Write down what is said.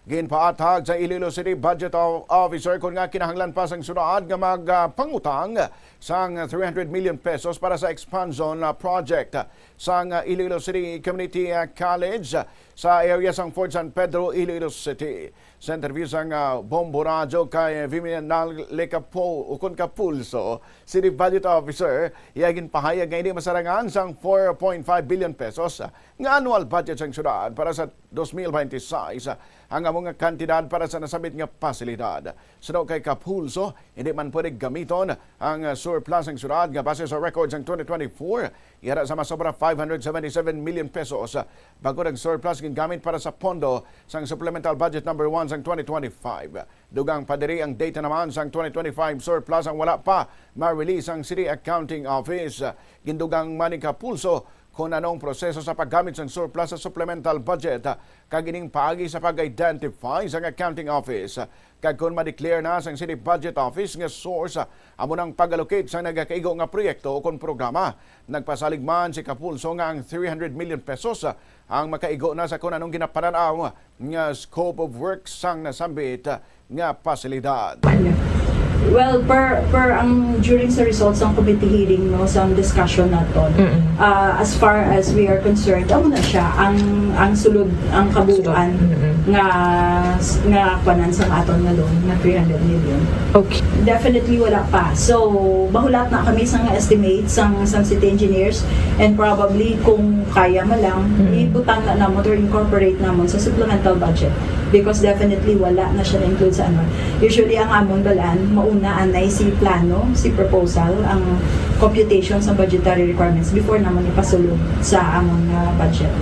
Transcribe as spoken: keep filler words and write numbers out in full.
Ginpaathag sa Iloilo City Budget O-, Officer kon nga kinahanglan pa sang syudad nga magpangutang sang three hundred million pesos para sa expansion, ah, project sang, ah, Iloilo City Community, ah, College sa area sang Fort San Pedro, Iloilo City. Sa interview sang, ah, Bombo Radyo kay Vivian Nal-, Lecapo-, ukon Capulso, City Budget Officer, iya ginpahayag nga hindi masarangan sang four point five billion pesos, ah, nga annual budget sang syudad para sa twenty twenty-six, ah, ang amo nga kantidad para sa nasambit nga pasilidad. Suno kay Capulso, hindi man pwede gamiton ang, ah, surplus sang syudad nga base sa record sang twenty twenty-four, yara sa masobra five hundred seventy-seven million pesos, ah, bangod ang surplus gingamit para sa pondo sang Supplemental Budget Number One sang twenty twenty-five. Dugang pa diri ang data naman sang twenty twenty-five surplus ang wala pa ma-release ang City Accounting Office. Gindugang man ni Capulso kon anong proseso sa paggamit sang surplus sa supplemental budget, kag ining paagi sa pag-identify sang accounting office, kag kon ma-declare na sang City Budget Office nga source amo nang pag-allocate sa nagakaigo nga proyekto ukon programa. Nagpasalig man si Capulso nga ang three hundred million pesos ang makaigo na sa kon anong ginapanan-aw nga scope of work sang nasambit nga pasilidad. Well, per per ang during sa results ng committee hearing, no, sa discussion naton, Mm-mm. ah, as far as we are concerned, amo na siya ang ang sulod, ang kabuuan Mm-mm. nga nga kwanan sa aton nga loan nga three hundred million. Okay. Definitely wala pa. So, mahulat na kami sa nga estimate sang, sang city engineers, and probably kung kaya man lang, Mm. ibutang na namon or incorporate namon sa supplemental budget, because definitely wala na siya na-include sa ano. Usually ang amon balaan, mauna anay si plano, si proposal, ang computation sa budgetary requirements before namon ipasulod sa amon nga budget.